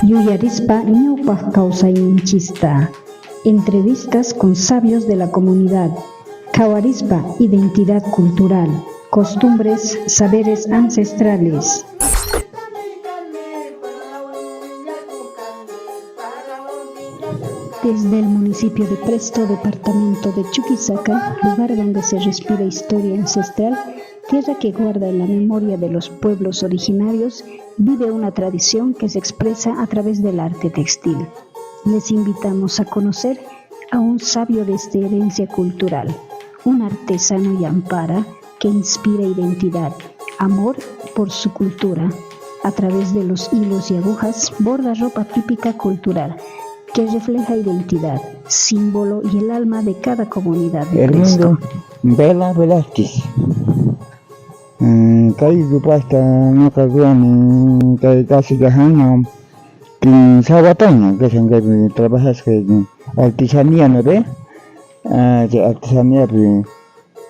Yuyarispa ñawpaj kawsayninchista. Entrevistas con sabios de la comunidad. Khawarispa identidad cultural, costumbres, saberes ancestrales. Desde el municipio de Presto, departamento de Chuquisaca, lugar donde se respira historia ancestral, tierra que guarda la memoria de los pueblos originarios, vive una tradición que se expresa a través del arte textil. Les invitamos a conocer a un sabio de esta herencia cultural, un artesano yampara que inspira identidad, amor por su cultura. A través de los hilos y agujas borda ropa típica cultural que refleja identidad, símbolo y el alma de cada comunidad de Hernando Vela Velázquez. Kay rupasta noqa ruwani kay casi kajana kinsa wataña kashan kaypi trabajasqay artesanía no ve? Chay artesaniapi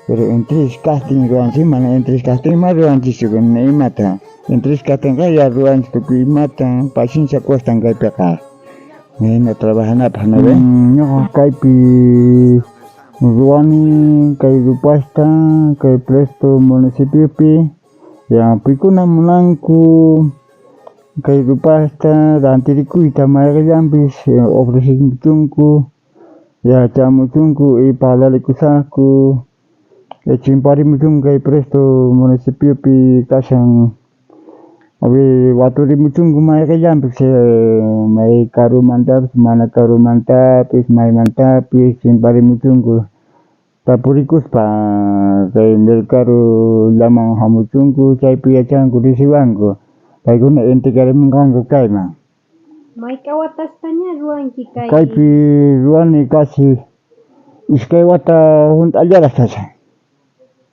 pero entris kajtin ruwanchis mana entris kajtin ma ruwanchischu imata entris kajtinqa ya ruwanchis tukuy imata paciencia cuestan kaypiqa hina trabajanapaj no ve? Ñoqa kaypi Ruwani kay rupasta kay Presto municipiopi ya pikuna munanku kay rupasta rantirikuyta mayqellanpis ofrecemuchunku ya chamuchunku y parlarikusaqku chimparimuchunku kay Presto municipiopi kashan Waturimuchunku mayqellanpis may karumantapis mana karumantapis maymantapis chimparimuchunku tapurikuspa kay mercadollaman jamuchunku chaypi yachanku risiwanku paykuna entregarimunqanku kayman. Mayk'a watastaña ruwanki kay? Kaypi ruwani casi iskay wata junt'allaraj kashan.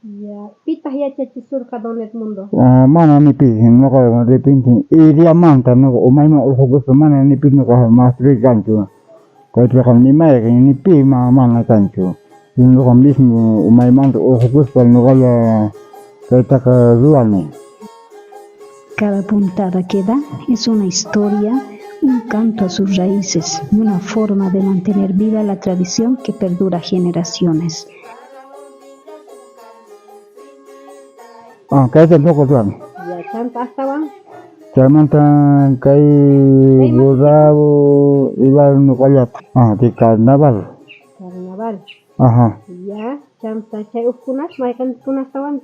Ya, pitaq yachachisurqa don Edmundo? Ah, mana ni pi, noqa de repente ideamanta noqa umayman urqhukuspa mana ni pi noqa maestroy kanchu. Kaypiqa ni mayqen ni pi mana kanchu. Noqa mismo umaymanta urqhukuspa noqalla kaytaqa ruwani. Cada puntada que da es una historia, un canto a sus raíces y una forma de mantener viva la tradición que perdura generaciones. Ah, kayta noqa ruwani. Ya, chanta astawan. Chaymanta kay borrado igual noqallata. Ah, de carnaval. Carnaval. Ajá. Ya, chanta chay ujkunas mayqenkunastawan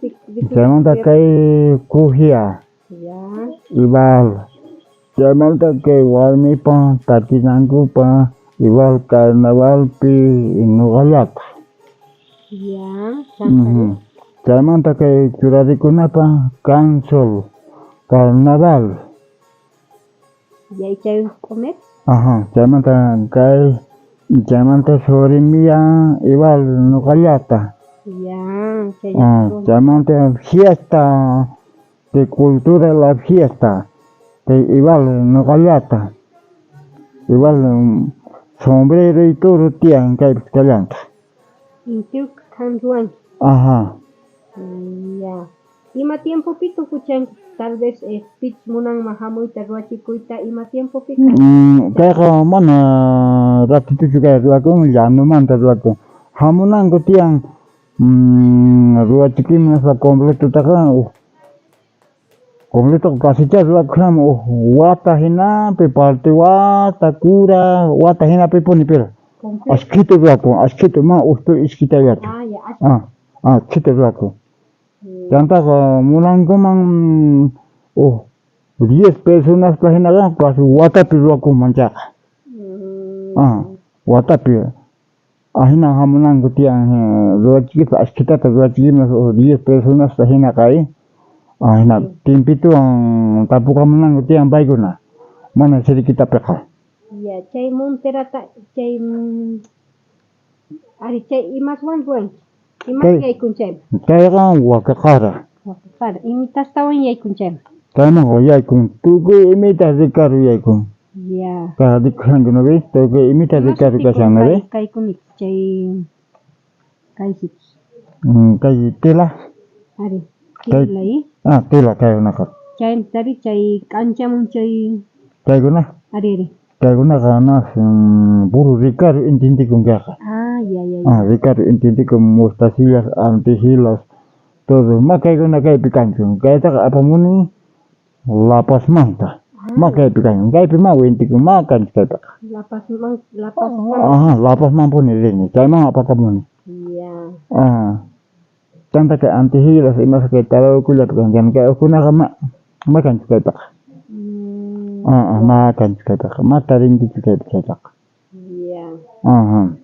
Chaymanta kay kujia. Ya. Igual. Chaymanta kay warmipa takinankupa igual carnavalpi noqallata. Ya, chanta. Chaymanta kay churarikunapa cancel carnaval. Ya, y chay q'omer. Ajá, chaymanta kay chaymanta surimiya igual noqallata. Ya, chay. Ah, chaymanta fiesta de cultura la fiesta de igual noqallata. Igual sombrero y todo tiyan kaypi kallantaq. Intiuk qan ruwanki. Ajá. Ya. Ima tiempopi tukuchanki? Tal vez pichus munanman jamuyta ruwachikuyta ima tiempopi Kayqa mana ratituchu kay ruwakun, llanumanta ruwakun. Jamunanku tiyan ruwachikuyman nispa completotaqa uj completoqa casichá ruwakushanman uj wata jinapi, parte wata, kura wata jinapipuni, pero ashkhita ruwakun, ashkhita, mana uj iskitallachu. Ah, ashkhita ruwakun. Chantaqa munankuman uj diez personasta jinaqa casi watapi ruwakunman chayqa. Ah, watapi ajina jamunanku tiyan ruwachikispa ashkhitata ruwachikiman uj diez personasta jinaqa ajina tiempituwan tapukamunanku tiyan paykuna mana sirikitapiqa. Ya, chay monterata chay ari chay imaswan ruwanki? Imas yaykun chayman? Kayqa waka qara. Waka qara. Imitastawan yaykun chayman? Chaymanqa yaykun tukuy imita ricaru yaykun. Ya. Kay rikushanki no ves? Tukuy imita ricaru kashan no ves? Kaykunita chay kay situs. Kay tela. Ari, tela i. Ah, tela kaykunaqa. Chaytari chay k'anchamun chay. Kaykuna? Ari, ari. Kaykunaqa nas puro Ricardo entiendekun kayqa. Ah, ya, ya, ya. Ah, Ricardo entiendekun mostacillas, antejilas, todo. Ma kaykuna kaypi kanchu. Kaytaqa apamuni La Pazmanta. Ma kaypi kanchu. Kaypi ma wentikun, ma kanchu kaypiqa. La Pazman, La Paz. Ajá, La Pazmanpuni rini, chayman apakamuni. Ya. Ah. Tanta kay antejilas imas kay Tarabucollapi kan, kay ukkunaqa ma ma kanchu kaypiqa. Ah, ah, ma kanchu kaypiqa, ma tarinkichu kaypi chaytaqa. Ya. Ajá.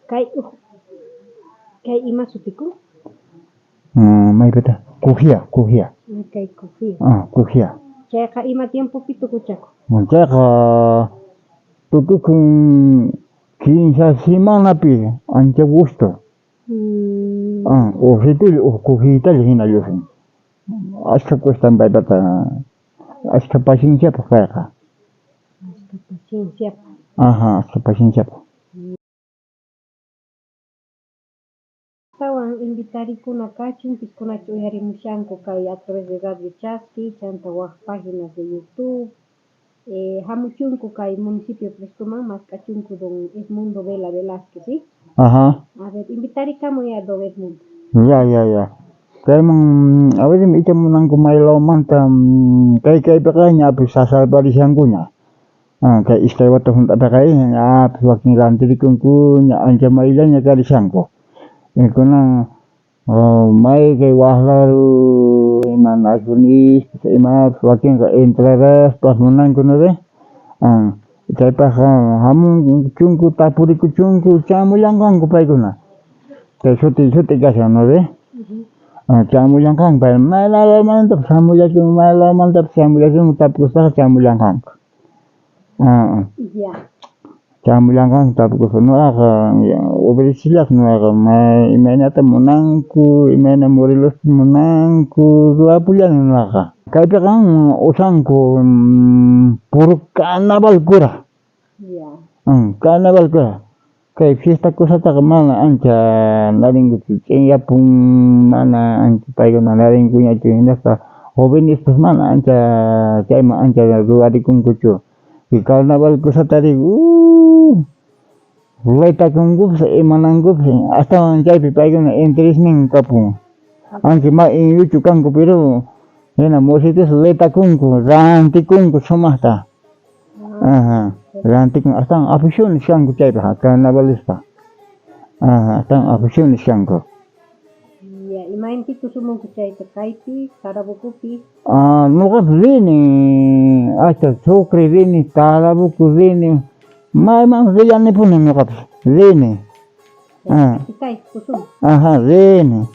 Kay uj kay ima sutikun? Maypita? Cujia, Cujia. Kay Cujia. Ah, Cujia. Chayqa ima tiempopi tukuchakun? Chayqa tukukun kinsa semanapi ancha gusto. Ah, uj ritulla, uj cujitalla hina lluqsin. Ashkha cuestan paypata, ashkha pacienciapaq kayqa. Ashkha pacienciapaq. Ajá, ashkha pacienciapaq. Tawan invitarikuna kachun, piskunachu uyarimushanku kay a través de Radio Chaski, chanta waj páginas de YouTube. Hamuchunku kay municipio Prestoman, mask'achunku don Edmundo Vela Velázquez, ¿sí? Ajá. A ver, invitarikamuy a don Edmundo. Ya, ya, ya. Kayman, a veces icha munanku maylawmanta kay kaypiqa ñapis sasalparishankuña. Ah, kay iskay wata hunt'apiqa ñapis wakin rantirikunkuña, ancha mayllaña karishanku. Kunan may kay waj lado ima nacionistas imapis wakinqa entraraspas munanku no ve. Ah, chaypaqqa hamunchunku tapurikuchunku chamullanqanku paykuna. Chay suti suti kashan no ve. Chamullanqanku pay may ladomantapis hamullachunku may ladomantapis hamullachunku tapukuspaqa chamullanqanku. Ah, Ya. Chamullanqanku tapukuspa nuqaqa obedecillasaq nuqaqa may imaynata munanku imayna Morelosta munanku ruwapullani nuqaqa. Kaypiqa usanku puro carnaval cura. Ya. Carnaval cura. Kay fiesta cosataqa mana ancha narinkuchu ch'inyapun mana ancha paykuna narinkuñachu hinaspa jovenespas mana ancha chayman ancha ruwarikunkuchu. Carnaval cosatari letakunkupas imanankupis astawan chaypi paykuna interesnin kapun. Aunque ma inyuchu kanku pero hina mositos letakunku rantikunku sumaqta. Ajá, rantikun astawan aficiones kanku chaypaq carnavalespa. Ajá, astawan aficiones kanku. Ya, imaynpi tusumunku chayta kaypi, Tarabucopi? Ah, nuqapas rini, hasta Sucre rini, Tarabuco rini, maymanpas rillanipuni nuqapas, rini. Ah. Kay tusum. Ajá, rini.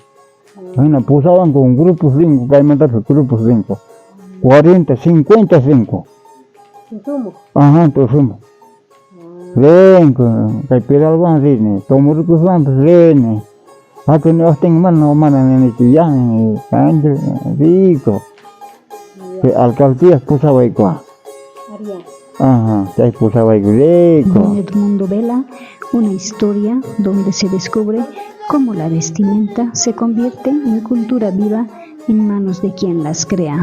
Hina pusawanku grupos rinku, kaymantapas grupos rinku. 40, 50 rinku. Tusumuq. Ajá, tusumuq. Rinku, kay Peralwan rini, Tomoricoswanpas rini. Haku niwaqtin mana mana ninichu ya, kanchu rico. Chay alcaldía pusawayku. Ariya. Ajá, chay pusawayku rico. Don Edmundo Vela, una historia donde se descubre cómo la vestimenta se convierte en cultura viva en manos de quien las crea.